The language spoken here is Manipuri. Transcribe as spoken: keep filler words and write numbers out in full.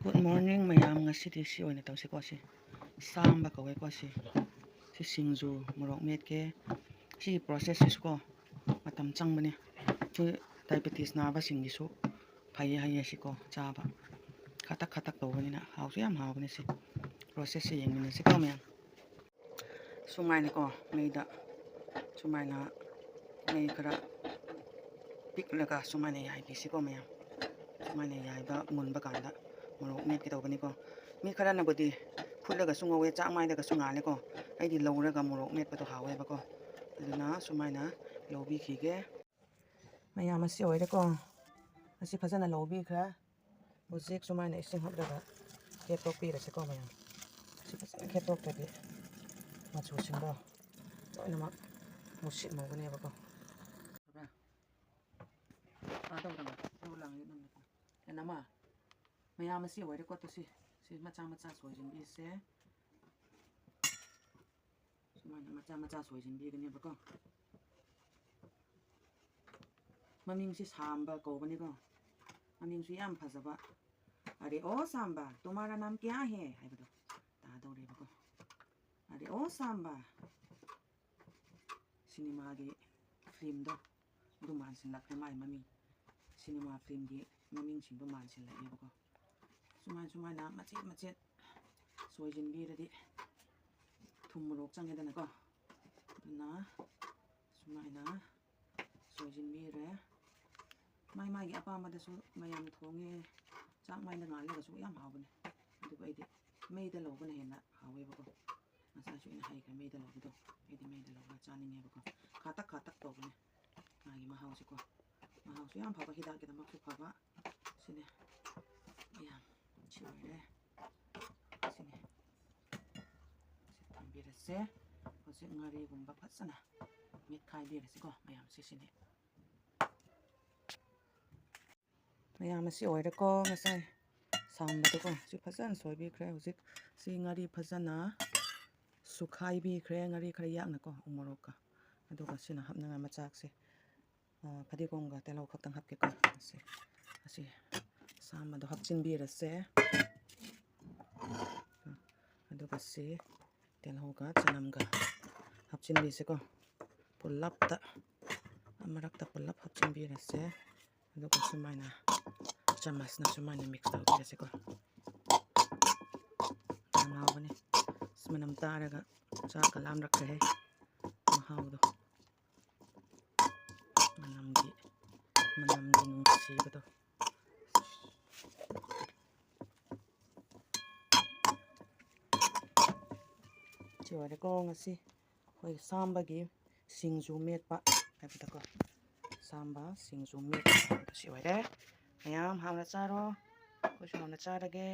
Good morning, ꯃꯌꯥꯝ꯫ ꯉꯁꯤꯗꯤ ꯁꯤ ꯑꯣꯏꯅ ꯇꯧꯁꯤꯀꯣ꯫ ꯁꯤ ꯁꯥꯝꯕ ꯀꯧꯋꯦꯀꯣ꯫ ꯁꯤ ꯁꯤ ꯁꯤꯡꯖꯨ, ꯃꯣꯔꯣꯛ ꯃꯦꯠꯀꯦ꯫ ꯁꯤꯒꯤ process ꯁꯤꯁꯨꯀꯣ ꯃꯇꯝ ꯆꯪꯕꯅꯦ꯫ ꯑꯩꯈꯣꯏ diabetes ꯅꯥꯕꯁꯤꯡꯒꯤꯁꯨ ꯐꯩꯌꯦ ꯍꯥꯏꯌꯦ ꯁꯤꯀꯣ ꯆꯥꯕ꯫ ꯈꯇꯛ ꯈꯇꯛ ꯇꯧꯕꯅꯤꯅ ꯍꯥꯎꯁꯨ ꯌꯥꯝ ꯍꯥꯎꯕꯅꯦ꯫ ꯁꯤ process ꯁꯦ ꯌꯦꯡꯃꯤꯟꯅꯁꯤꯀꯣ ꯃꯌꯥꯝ꯫ ꯁꯨꯃꯥꯏꯅꯀꯣ ꯃꯩꯗ ꯁꯨꯃꯥꯏꯅ ꯃꯩ ꯈꯔ ꯄꯤꯛꯂꯒ ꯁꯨꯃꯥꯏꯅ ꯌꯥꯏꯕꯤꯁꯤꯀꯣ ꯃꯌꯥꯝ꯫ ꯁꯨꯃꯥꯏꯅ ꯌꯥꯏꯕ ꯃꯨꯟꯕ ꯀꯥꯟꯗ ꯃꯣꯔꯣꯛ ꯃꯦꯠꯀꯦ ꯇꯧꯕꯅꯤꯀꯣ꯫ ꯃꯤ ꯈꯔꯅꯕꯨꯗꯤ ꯐꯨꯠꯂꯒꯁꯨ ꯉꯧꯋꯦ, ꯆꯥꯛ ꯃꯥꯏꯗꯒꯁꯨ ꯉꯥꯜꯂꯦꯀꯣ꯫ ꯑꯩꯗꯤ ꯂꯧꯔꯒ ꯃꯣꯔꯣꯛ ꯃꯦꯠꯄꯗꯣ ꯍꯥꯎꯋꯦꯕꯀꯣ꯫ ꯑꯗꯨꯅ ꯁꯨꯃꯥꯏꯅ ꯂꯧꯕꯤꯈꯤꯒꯦ꯫ ꯃꯌꯥꯝ ꯑꯁꯤ ꯑꯣꯏꯔꯦꯀꯣ꯫ ꯑꯁꯤ ꯐꯖꯅ ꯂꯧꯕꯤꯈ꯭ꯔꯦ꯫ ꯍꯧꯖꯤꯛ ꯁꯨꯃꯥꯏꯅ ꯏꯁꯤꯡ ꯍꯥꯞꯂꯒ ꯈꯦꯠꯇꯣꯛꯄꯤꯔꯁꯤꯀꯣ ꯃꯌꯥꯝ꯫ ꯁꯤ ꯐꯖꯅ ꯈꯦꯠꯇꯣꯛꯇ꯭ꯔꯗꯤ ꯃꯆꯨꯁꯤꯡꯗꯣ ꯂꯣꯏꯅꯃꯛ ꯃꯨꯁꯤꯠ ꯃꯨꯒꯅꯦꯕꯀꯣ꯫ ꯇꯥꯗꯧꯔꯕ? ꯇꯧ ꯂꯥꯡꯉꯤ ꯅꯪ ꯅꯠꯇ꯭ꯔꯣ? ꯅꯃ, ꯃꯌꯥꯝ ꯑꯁꯤ ꯑꯣꯏꯔꯦꯀꯣ꯫ ꯇꯨ ꯁꯤ, ꯁꯤ ꯃꯆꯥ ꯃꯆꯥ ꯁꯣꯏꯁꯤꯟꯕꯤꯁꯦ꯫ ꯁꯨꯃꯥꯏꯅ ꯃꯆꯥ ꯃꯆꯥ ꯁꯣꯏꯁꯤꯟꯕꯤꯒꯅꯦꯕꯀꯣ꯫ ꯃꯃꯤꯡꯁꯤ ꯁꯥꯝꯕ ꯀꯧꯕꯅꯤꯀꯣ꯫ ꯃꯃꯤꯡꯁꯨ ꯌꯥꯝ ꯐꯖꯕ꯫ ꯑꯔꯦ ꯑꯣ ꯁꯥꯝꯕ, ꯇꯨꯃꯥꯔꯥ ꯅꯥꯝ ꯀ꯭ꯌꯥ ꯍꯦ ꯍꯥꯏꯕꯗꯣ ꯇꯥꯗꯧꯔꯦꯕꯀꯣ꯫ ꯑꯔꯦ ꯑꯣ ꯁꯥꯝꯕ꯫ ꯁꯤꯅꯦꯃꯥꯒꯤ ꯐꯤꯂꯝꯗꯣ ꯑꯗꯨ ꯃꯥꯟꯁꯤꯜꯂꯛꯈ꯭ꯔꯦ, ꯃꯥꯏ ꯃꯃꯤꯡ꯫ ꯁꯤꯅꯦꯃꯥ ꯐꯤꯂꯝꯒꯤ ꯃꯃꯤꯡꯁꯤꯡꯗꯣ ꯃꯥꯟꯁꯤꯜꯂꯛꯑꯦꯕꯀꯣ꯫ ꯁꯨꯃꯥꯏ ꯁꯨꯃꯥꯏꯅ ꯃꯆꯦꯠ ꯃꯆꯦꯠ ꯁꯣꯏꯁꯤꯟꯕꯤꯔꯗꯤ ꯊꯨꯝ ꯃꯣꯔꯣꯛ ꯆꯪꯉꯦꯗꯅꯀꯣ꯫ ꯑꯗꯨꯅ ꯁꯨꯃꯥꯏꯅ ꯁꯣꯏꯁꯤꯟꯕꯤꯔꯦ꯫ ꯃꯥꯏ ꯃꯥꯒꯤ ꯑꯄꯥꯝꯕꯗꯁꯨ ꯃꯌꯥꯝ ꯊꯣꯡꯉꯦ꯫ ꯆꯥꯛ ꯃꯥꯏꯗ ꯉꯥꯜꯂꯒꯁꯨ ꯌꯥꯝ ꯍꯥꯎꯕꯅꯦ꯫ ꯑꯗꯨꯕꯨ ꯑꯩꯗꯤ ꯃꯩꯗ ꯂꯧꯕꯅ ꯍꯦꯟꯅ ꯍꯥꯎꯋꯦꯕꯀꯣ꯫ ꯉꯁꯥꯏꯁꯨ ꯑꯩꯅ ꯍꯥꯏꯈ꯭ꯔꯦ, ꯃꯩꯗ ꯂꯧꯕꯗꯣ꯫ ꯑꯩꯗꯤ ꯃꯩꯗ ꯂꯧꯔꯒ ꯆꯥꯅꯤꯡꯉꯦꯕꯀꯣ꯫ ꯈꯥꯇꯛ ꯈꯥꯇꯛ ꯇꯧꯕꯅꯦ ꯃꯥꯒꯤ ꯃꯍꯥꯎꯁꯤꯀꯣ꯫ ꯃꯍꯥꯎꯁꯨ ꯌꯥꯝ ꯐꯕ, ꯍꯤꯗꯥꯛꯀꯤꯗꯃꯛꯁꯨ ꯐꯕ꯫ ꯁꯤꯅꯦ꯫ ꯃꯌꯥꯝ ꯁꯤ ꯑꯣꯏꯔꯦ꯫ ꯁꯤꯅꯦ꯫ ꯁꯤ ꯊꯝꯕꯤꯔꯁꯦ꯫ ꯍꯧꯖꯤꯛ ꯉꯥꯔꯤꯒꯨꯝꯕ ꯐꯖꯅ ꯃꯦꯠꯈꯥꯏꯕꯤꯔꯁꯤꯀꯣ ꯃꯌꯥꯝ꯫ ꯁꯤꯁꯤꯅꯦ꯫ ꯃꯌꯥꯝ ꯑꯁꯤ ꯑꯣꯏꯔꯦꯀꯣ꯫ ꯉꯁꯥꯏ ꯁꯥꯝꯕꯗꯣꯀꯣ ꯁꯤ ꯐꯖꯅ ꯁꯣꯏꯕꯤꯈ꯭ꯔꯦ꯫ ꯍꯧꯖꯤꯛ ꯁꯤ ꯉꯥꯔꯤ ꯐꯖꯅ ꯁꯨꯈꯥꯏꯕꯤꯈ꯭ꯔꯦ꯫ ꯉꯥꯔꯤ ꯈꯔ ꯌꯥꯛꯅꯀꯣ, ꯎ ꯃꯣꯔꯣꯛꯀ꯫ ꯑꯗꯨꯒ ꯁꯤꯅ ꯍꯥꯞꯅꯉꯥꯏ ꯃꯆꯥꯛꯁꯦ꯫ ꯑ, ꯐꯗꯤꯒꯣꯝꯒ ꯇꯤꯜꯍꯧ ꯈꯛꯇꯪ ꯍꯥꯞꯀꯦꯀꯣ꯫ ꯑꯁꯤ, ꯑꯁꯤ ꯑꯁꯥꯝꯕꯗꯣ ꯍꯥꯞꯆꯤꯟꯕꯤꯔꯁꯦ꯫ ꯑꯗꯨꯒ ꯁꯤ ꯇꯤꯜꯍꯧꯒ ꯆꯅꯝꯒ ꯍꯥꯞꯆꯤꯟꯕꯤꯁꯦꯀꯣ꯫ ꯄꯨꯂꯞꯇ, ꯑꯃꯔꯛꯇ ꯄꯨꯂꯞ ꯍꯥꯞꯆꯤꯟꯕꯤꯔꯁꯦ꯫ ꯑꯗꯨꯒ ꯁꯨꯃꯥꯏꯅ ꯆꯥꯃꯁꯅ ꯁꯨꯃꯥꯏꯅ mix ꯇꯧꯕꯤꯔꯁꯦꯀꯣ꯫ ꯌꯥꯝ ꯍꯥꯎꯕꯅꯤ꯫ ꯑꯁ, ꯃꯅꯝ ꯇꯥꯔꯒ ꯆꯥꯛꯀ ꯂꯥꯝꯂꯛꯈ꯭ꯔꯦꯍꯦ꯫ ꯃꯍꯥꯎꯗꯣ꯫ ꯃꯅꯝꯒꯤ, ꯃꯅꯝꯒꯤ ꯅꯨꯡꯁꯤꯕꯗꯣ꯫ ꯁꯤ ꯑꯣꯏꯔꯦꯀꯣ ꯉꯁꯤ ꯑꯩꯈꯣꯏ ꯁꯥꯝꯕꯒꯤ ꯁꯤꯡꯖꯨ ꯃꯦꯠꯄ ꯍꯥꯏꯕꯗꯀꯣ꯫ ꯁꯥꯝꯕ ꯁꯤꯡꯖꯨ ꯃꯦꯠꯄ ꯍꯥꯏꯕꯗꯣ ꯁꯤ ꯑꯣꯏꯔꯦ꯫ ꯃꯌꯥꯝ ꯍꯥꯎꯅ ꯆꯥꯔꯣ꯫ ꯑꯩꯈꯣꯏꯁꯨ ꯍꯥꯎꯅ ꯆꯥꯔꯒꯦ꯫